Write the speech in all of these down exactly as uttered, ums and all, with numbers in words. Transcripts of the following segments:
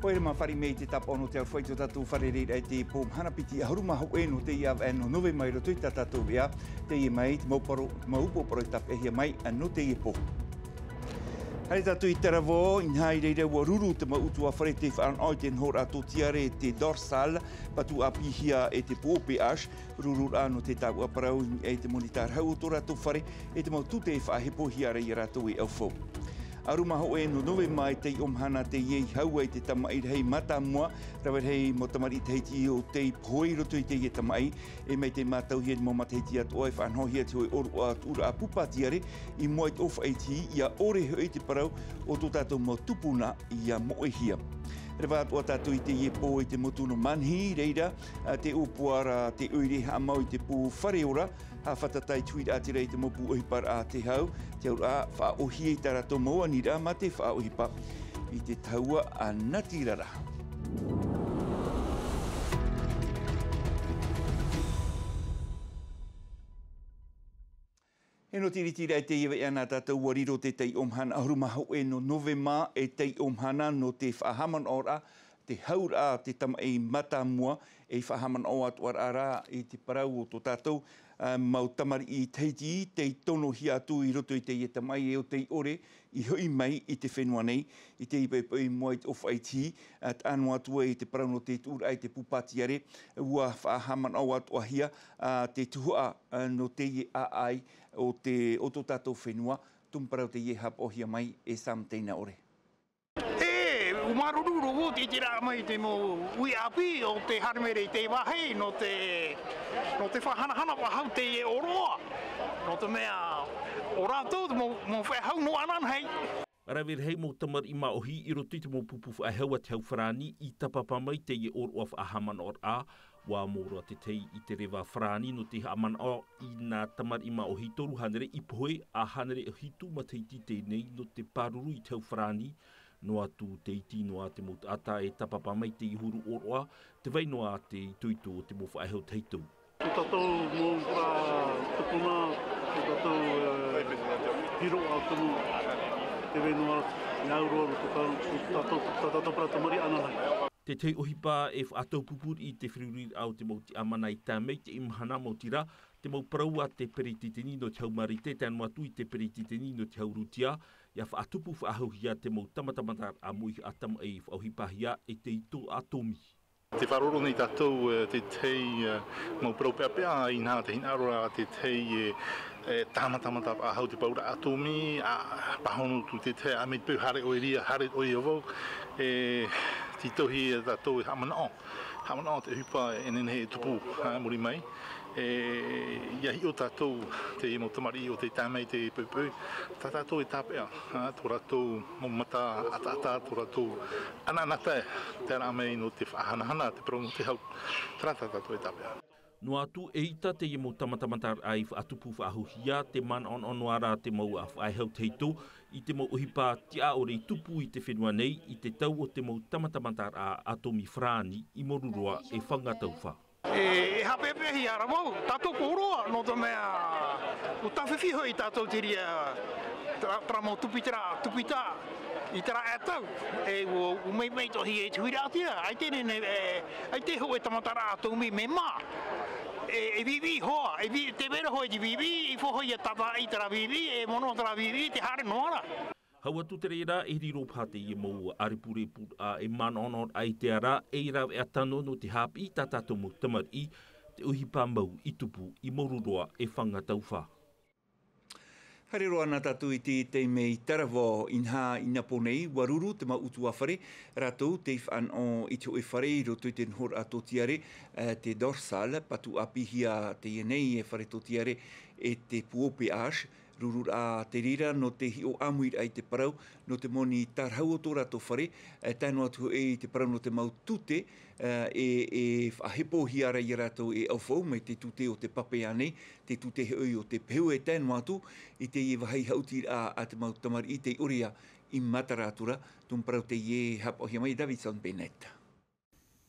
Pohe mā, fāriʻi mai i te tāpaʻo nō te aroha i tō tātou fare, reira i te pō mahana piti ʻahuru mā hōʻē nō teie ʻāvaʻe nō Novema i roto i tā tātou ʻēʻa. Teie mai te mau paro-, mau upoʻo parau e tāpeʻahia mai nō teie pō. Haere tātou i Taravao, inaha i reira ua ruru te mau ʻutuāfare tei faʻanaho i te nohoraʻa tōtiare, te Dorsal, patu ʻāpīhia e te pū OPH, rururaʻa nō te tāuʻa parau i niʻa i te moni tārahu o tō rātou fare, e te mau tute e faʻahepohia ra ia rātou e ʻaufau. ʻAhuru mā hōʻē nō Novema i teie mahana teie i hau ai te tamaʻi rahi mātāmua, rave rahi mau tamariʻi Tahiti o tei pohe i roto i teie tamaʻi, e mai tei mātauhia te mau matahiti atoʻa e faʻanahohia te hōʻē ʻōroʻa tuʻuraʻa pū pātiare i mua i te ʻōfaʻi tihi, ʻia ʻore hoʻi te parau o tō tātou mau tupuna ʻia moʻehia. Reva atoʻa tātou i teie pō i te motu nō Manihī, reira, ā, te ʻōpuaraʻa, te ʻoire haʻamau i te pū Fare Ora, haʻafātata i te huiraʻatira i te mau pū ʻohiparaʻa a te hau, te auraʻa faʻaʻōhie i tā rātou mau aniraʻa mā te faʻaʻohipa i te tahua a Natirara. E nō te ʻiritiraʻa i teie vaiana tātou, ua riro te taiʻo mahana ʻahuru mā hōʻē nō Novema, e taiʻo mahana nō te faʻahaʻamanaʻoraʻa, te hauraʻa, te tamaʻi mātāmua, e faʻahaʻamanaʻo atoʻa ra i te parau o tō tātou, ā, mau tamariʻi Tahiti, tei tonohia atu i roto i teie tamaʻi e ʻo tei ʻore i hoʻi mai i te fenua nei, i te poʻipoʻi i mua i te ʻōfaʻi tihi, ā, taʻa noa atu ai i te parau nō te tuʻuraʻa i te pū pātiare, ua faʻahaʻamanaʻo atoʻahia, ā, te tuhaʻa, ā, nō teie ʻāʻai o te, o tō tātou fenua, tumu parau teie haʻapaʻohia mai e Sam Teinaʻore. E, ʻua māuruuru roa vau i te ʻiteraʻa mai i te mau uʻi ʻāpī o te haere mai ra i teie vāhi nō te, nō te faʻahanahana faʻahou teie ʻōroʻa, nō te mea ʻo rātou te mau, mau faʻehau nō ananahi. Rave rahi mau tamariʻi māʻohi i roto i te mau pupu faʻehau a te hau farāni i tāpapa mai teie ʻōroʻa faʻahaʻamanaʻoraʻa. ʻUa mau roa te tahi i te reva farāni nō te haʻamanaʻo i nā tamariʻi māʻohi toru hānere i pohe, ā, hānere hitu matahiti teie nei nō te pāruru i te hau farāni. Noa atu te iti noa te mau taʻata e tāpapa mai teie huru ʻōroʻa, tē vai noa te itoito o te mau faʻehau tahito. Tō tātou mau parau tupuna, tō tātou, e, hiroʻa tumu, tē vai noa, e au roa nō tō tā-, tō tātou, tā tātou parau tamariʻi ananahi. Te tahi ʻohipa e faʻataupupū i te feruriraʻa o te mau tiʻamana i tae mai i teie mahana, maoti rā te mau parau a te peretiteni nō te hau Marite, tae noa atu i te peretiteni nō te hau Rūtia, ʻia faʻatupu faʻahouhia te mau tāmatamataraʻa moʻe tamaʻi e faʻaʻohipahia e te ito ʻātōmī. Tē faʻaroro nei tātou, e, te tahi, e, mau parau peʻapeʻa, inaha te hinaʻaro ra te tahi, e, e, tāmatamata faʻahou te pauraʻa ʻātōmī, ā, pāhono atu te tahi, ā, mai te peu haere ʻoe ia, haere ʻoe ia vau, e, tītauhia tātou e haʻamanaʻo, haʻamanaʻo te ʻohipa e nehenehe e tupu, ā, muri mai. E, ʻia hiʻo tātou, te mau tamariʻi o tei tae mai i te poʻipoʻi, tā tātou e tāpeʻa, ā, tō rātou mau mata ʻataʻata, tō rātou anaanatae, te ʻāraʻa mai nō te faʻahanahana, te parau nō te hau, terā tā tātou e tāpeʻa. Noa atu, eʻita teie mau tāmatamataraʻa i faʻatupu faʻahouhia, tē manaʻonaʻo noa ra te mau faʻehau tahito i te mau ʻohipa tiʻaʻore i tupu i te fenua nei, i te tau o te mau tāmatamataraʻa ʻātōmī farāni i Moruroa e Fanga Taufa. E, e haʻapeʻapeʻahia ra vau, tātou koroa, nō te mea, ʻua tāfifi hoʻi tātou te reira, terā, terā mau tupita, tupita, i terā tau, e, ʻua, ʻua maimai atoʻahia i te huiraʻatira, ʻaita e nehenehe, e, ʻaita e hōʻē tāmataraʻa ʻātōmī mea mā. E, e viʻiviʻi hoʻi, e viʻi, tē vai ra hoʻi te viʻiviʻi, i faʻahoʻi ia tātaʻi terā viʻiviʻi, e mono terā viʻiviʻi, tē haere noa ra. Hau atu te reira, e riro paha teie mau ʻarepurepuraʻa e manaʻonaʻo ai te ara, e rave ʻā tano nō te haʻapiʻi i tā tātou mau tamariʻi, te ʻohipa mau i tupu i Moruroa e Fanga Taufa. Haere roa na tātou i te taime i Taravao, inaha i nā pō nei, ʻua ruru te mau ʻutuāfare, rātou tei faʻanaho i te hōʻē fare i roto i te nohoraʻa tōtiare, e, te Dorsal, patu ʻāpīhia teie nei e fare tōtiare e te pū OPH, rururaʻa te reira nō te hiʻo ʻāmuiraʻa i te parau, nō te moni tārahu o tō rātou fare, e, tae noa atu hoʻi i te parau nō te mau tute, e, e, e faʻahepohia ra ia rātou e ʻaufau mai te tute o te pape ānei, te tute hoʻi o te pehu e tae noa atu i teie vāhi haʻutiraʻa a te mau tamariʻi tei ʻore ā i matara atu ra, tumu parau teie haʻapaʻohia mai e Davidson Bennett.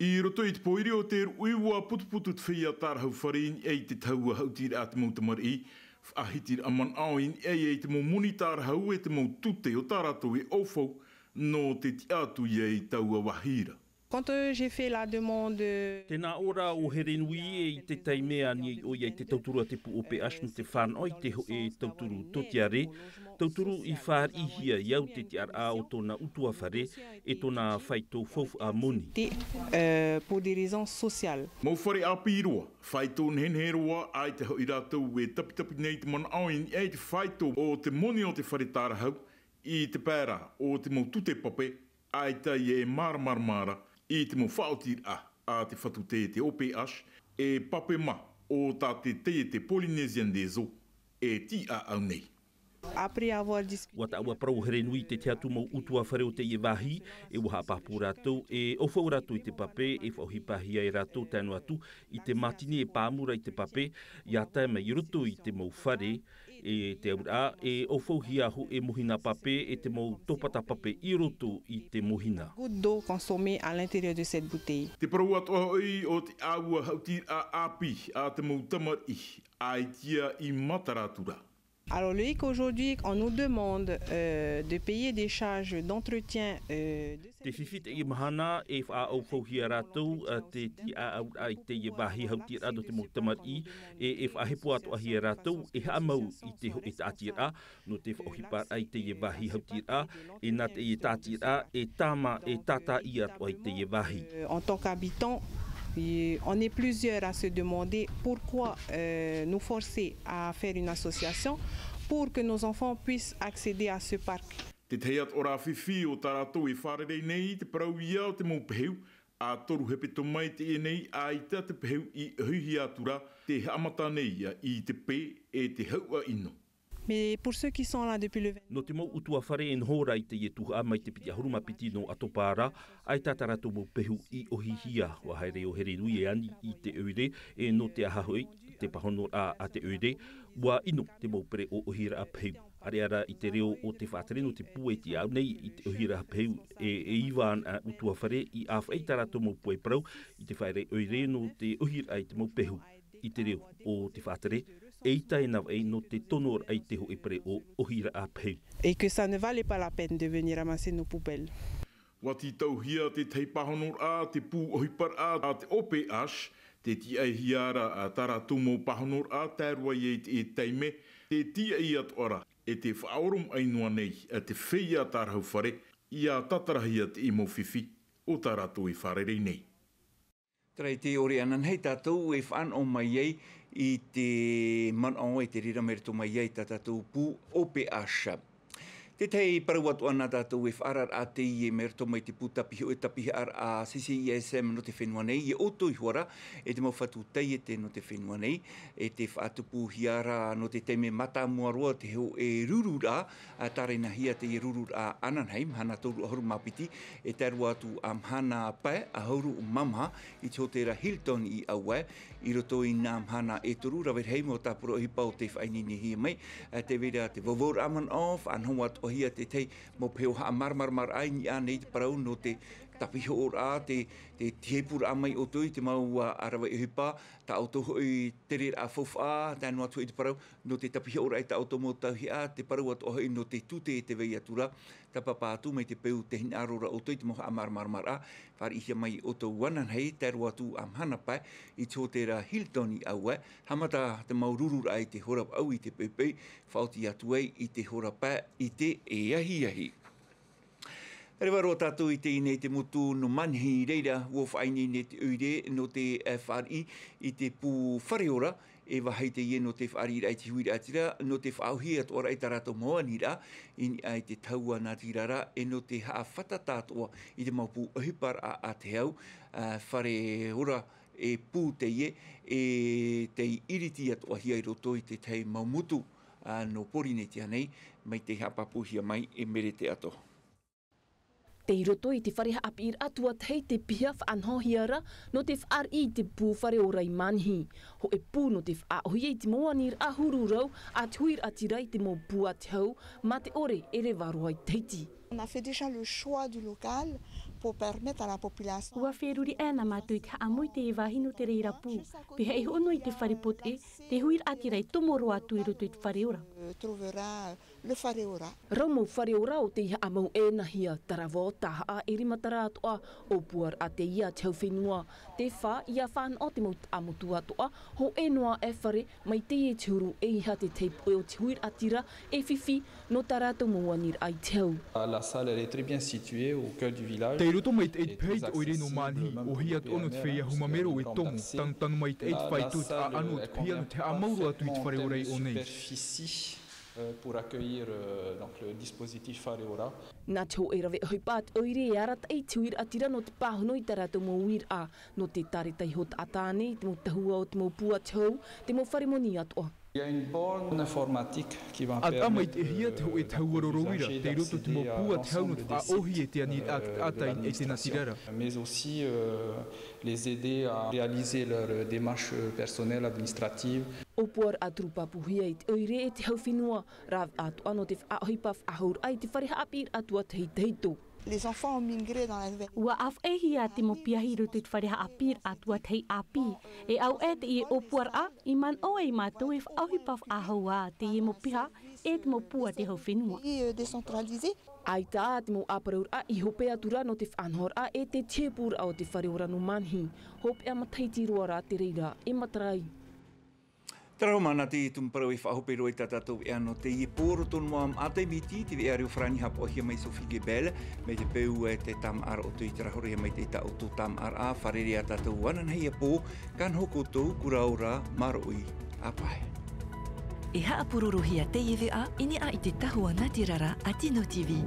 I roto i te pōiri o te ruʻi, ʻua putuputu te feiā tārahu fare i niʻa i te tahua haʻutiraʻa a te mau tamariʻi, faʻahitiraʻa manaʻo i niʻa i te mau moni tārahu e te mau tute o tā rātou e ʻaufau, Nō te tiʻa atu ia i taua vāhi ra. Quand euh, j'ai fait la demande, euh, Tēnā ʻō rā ʻo Herenui e i te taime a nei ʻoia i te tauturu a te pū O P H nō te fānaʻo i te hōʻē tauturu tōtiare, tauturu i fāriʻihia i au te tiʻaraʻa o tōna ʻutuāfare e tōna faito faufaʻa moni. Te, euh, pour des raisons sociales. Mau fare ʻāpī roa, faito nehenehe roa, ʻaita hoʻi rātou e tapitapi nei te manaʻo i niʻa i te faito o te moni o te fare tārahau, i te pae ra o te mau tute pape, ʻaita ia e māramarama ra i te mau faʻaotiraʻa a te fatu taiete O P H, e pape mā o tā te taiete Polynesian des Eaux e tīʻaʻau nei. Après avoir discuté. Ua taʻua parau ʻo Herenui i te tahi atu mau ʻutuāfare o teie vāhi, e ua haʻapāpū rātou, e ʻaufau rātou i te pape, e faʻaʻohipahia e rātou tae noa atu i te mātini e pā mua ra i te pape, ʻia tae mai i roto i te mau fare, e te auraʻa, e ʻaufauhia hōʻē mōhina pape, e te mau tōpata pape i roto i te mōhina. Goutte d'eau consommée à l'intérieur de cette bouteille. Te parau atoʻa hoʻi o te ʻāua haʻutiraʻa ʻāpī a te mau tamariʻi, ʻaita ia i matara atu ra. Alors, le hic aujourd'hui, on nous demande euh, de payer des charges d'entretien euh, de cette... Te fifi teie mahana e faʻaʻaufauhia rātou, ā, te tiʻaʻauraʻa i teie vāhi haʻutiraʻa nō te mau tamariʻi, e, e faʻahepo atoʻahia rātou e haʻamau i te hōʻē tāʻatiraʻa nō te faʻaʻohiparaʻa i teie vāhi haʻutiraʻa, e nā teie tāʻatiraʻa e tāmā, e tātāʻi atoʻa i teie vāhi. Euh, en tant qu'habitant, euh, on est plusieurs à se demander pourquoi euh, nous forcer à faire une association pour que nos enfants puissent accéder à ce parc. Te tahi atoʻa rā fifi o tā rātou e fārerei nei i te parau ia o te mau pehu, ā toru hepetoma i teie nei, ʻaita te pehu i ʻohihia atu ra, tē haʻamata nei ia i te pē e te hauʻa ʻino. Mais pour ceux qui sont là depuis le vingt... Nō te mau ʻutuāfare e noho ra i teie tuhaʻa mai te piti ʻahuru mā piti nō ʻAtopara, ʻaita tā rātou mau pehu i ʻohihia. Ua haere ʻo Herenui e ani i te ʻoire, e nō te aha hoʻi te pāhonoraʻa a te ʻoire, ua ʻino te mau pereʻoʻo ʻohiraʻa pehu. ʻAreʻa rā i te reo o te faʻatere nō te pū e tiʻaʻau nei i te ʻohiraʻa pehu, e, e iva anaʻe ʻutuāfare i ʻāfaʻi tā rātou mau puai parau i te fārereiraʻa ʻoire nō te ʻohiraʻa i te mau pehu. I te reo o te faʻatere, eʻita e navaʻi nō te tonoraʻa i te hōʻē pereʻoʻo ʻohiraʻa pehu. Et que ça ne valait pas la peine de venir ramasser nos poubelles. Ua tītauhia te tahi pāhonoraʻa, te pū ʻohiparaʻa a te O P H, tē tiʻaihia ra tā rātou mau pāhonoraʻa, tae roa ia i te taime, tē tiʻaʻi atoʻa ra, e tē faʻaoromaʻi noa nei te feiā tārahu fare, ʻia tātarahia teie mau fifi o tā rātou e fārerei nei. Terā i te ʻore ananahi tātou e fānaʻo mai ai i te manaʻo e te reira mai roto mai ai tā tātou pū O P H. Te tahi parau atoʻa nā tātou e faʻaararaʻa teie mai roto mai te pū tapihoʻe, tapihaʻaraʻa C C I S M nō te fenua nei, ia ʻoutou iho ā ra, e te mau fatu taiete nō te fenua nei, e tē faʻatupuhia ra nō te taime mātāmua roa te hōʻē rururaʻa, ā, tārenahia teie rururaʻa ananahi, mahana toru ʻahuru mā piti, e tae roa atu ā mahana pae ʻahuru mā maha, i te hōtēra Hilton i ʻAuaʻe, i roto i nā mahana e toru, rave rahi mau tāpura ʻohipa o tē faʻaineinehia mai, ā, tē vai ra te vauvauraʻa manaʻo, faʻanaho atoʻahia te tahi mau pehu haʻamāramaramaraʻa i niʻa nei te parau nō te tapihoʻoraʻa, te, te tīhepuraʻa mai ʻoutou i te mau, ā, rave ʻohipa, tā ʻoutou hoʻi tereraʻa faufaʻa, tae noa atu hoʻi te parau, nō te tapihoʻoraʻa i tā ʻoutou mau tauihaʻa, te parau atoʻa hoʻi nō te tute e tē vai atu ra, tāpapa atu mai te peu tē hinaʻaro ra ʻoutou i te mau haʻamāramaramaraʻa, fāriʻihia mai ʻoutou ananahi, tae roa atu ā mahana pae, i te hōtēra Hilton i ʻAuaʻe, haʻamata te mau rururaʻa i te hora vaʻu i te poʻipoʻi, faʻaoti atu ai i te hora pae i te ahiahi. Reva roa tātou i teie nei te motu nō Manihi, i reira, ua faʻaineine te ʻoire nō te, ā, fāriʻi i te pū Fare Ora, e vāhi teie nō te fāriʻiraʻa i te huiraʻatira, nō te faʻaʻōhie atoʻa ra i tā rātou mau aniraʻa, i niʻa i te tahua nātirara, e nō te haʻafātata atoʻa i te mau pū ʻohiparaʻa a te hau, ā, Fare Ora e pū teie, e tei iriti atoʻahia i roto i te tahi mau motu, ā, nō Pōrīnetia nei, mai tei haʻapāpūhia mai e Merete Ato. Tei roto i te fare haʻapiʻiraʻa tuatahi te piha faʻanahohia ra nō te fāriʻi i te pū Fare Ora i Manihi. Hōʻē pū nō te faʻaʻōhie i te mau aniraʻa huru rau a te huiraʻatira i te mau pū a te hau, mā te ʻore e reva roa i Tahiti. On a fait déjà le choix du local Pour permettre à la population. Ua feruri ana mātou i te haʻamau i te vāhi nō te reira pū. Pea e hoʻo noa i te fare poteʻe, te huiraʻatira e tomo roa atu i roto i te fare ora. Euh, trouvera, euh, le fare ora. Rau mau fare ora o tei haʻamau ʻēnahia, Taravao, Tahaʻa, e Rimatara atoʻa, ʻōpuaraʻa teie a te hau fenua. Te fā, ʻia fānaʻo te mau taʻa motu atoʻa, hōʻē noa e fare, mai teie te huru ʻeiaha te taipuʻe o te huiraʻatira e fifi nō tā rātou mau aniraʻa i te hau. La salle, elle est très bien située au cœur du village. Tei roto maitaʻi i te pae i te ʻoire nō Manihi, ʻohie atoʻa nō te feiā hau māmero e tomo, tanutanu maitaʻi te faito te ʻaʻano o te piha nō te haʻamau roa atu i te fare ora i ʻō nei. Euh, pour accueillir, euh, donc, le dispositif fare ora. Nā te hōʻē rave ʻohipa a te ʻoire e arataʻi i te huiraʻatira nō te pāhono i tā rātou mau uiraʻa, nō te tāreta iho taʻata nei, te mau tahua o te mau pū a te hau, te mau fare moni atoʻa. Il y a une borne informatique qui va permettre, euh, d'envisager d'accéder à l'ensemble des, euh, euh, des sites, euh, d'inscription, mais aussi, euh, les aider à réaliser leurs démarches personnelles administratives. ʻŌpuaraʻa tūpāpūhia i te ʻoire e te hau fenua, rāveʻa atoʻa nō te faʻaʻohipa faʻahouraʻa i te fare haʻapiʻiraʻa tuatahi tahito. Les enfants ont migré dans la nouvelle. Ua ʻāfaʻihia te mau piahi i roto i te fare haʻapiʻiraʻa tuatahi ʻāpī. E au ē teie ʻōpuaraʻa, i manaʻo ai mātou e faʻaʻohipa faʻahou ā teie mau piha e te mau pū a te hau fenua. Pays, euh, décentralisé. ʻAita ā te mau ʻāparauraʻa i hope atu ra nō te faʻanahoraʻa e te tiepuraʻa o te fare ora nō Manihi. Hopeʻa matahiti roa rā te reira e matara ai. Terā hoʻi māna te tumu parau e faʻahope roa i tā tātou veʻa nō teie pō roto noa maʻa tae miti, te veʻa reo farāni haʻapaʻohia mai Sophie Gebel, mai te peu e te tāmāʻaraʻa ʻoutou i te rahorehia mai te taʻoto tāmāʻaraʻa, fārerei ā tātou ananahi ia pō, ka noho koutou, kura ora, māuruuru, ʻāpae. E haʻapurorohia teie veʻa i niʻa i te tahua nā te rara a Tino T V.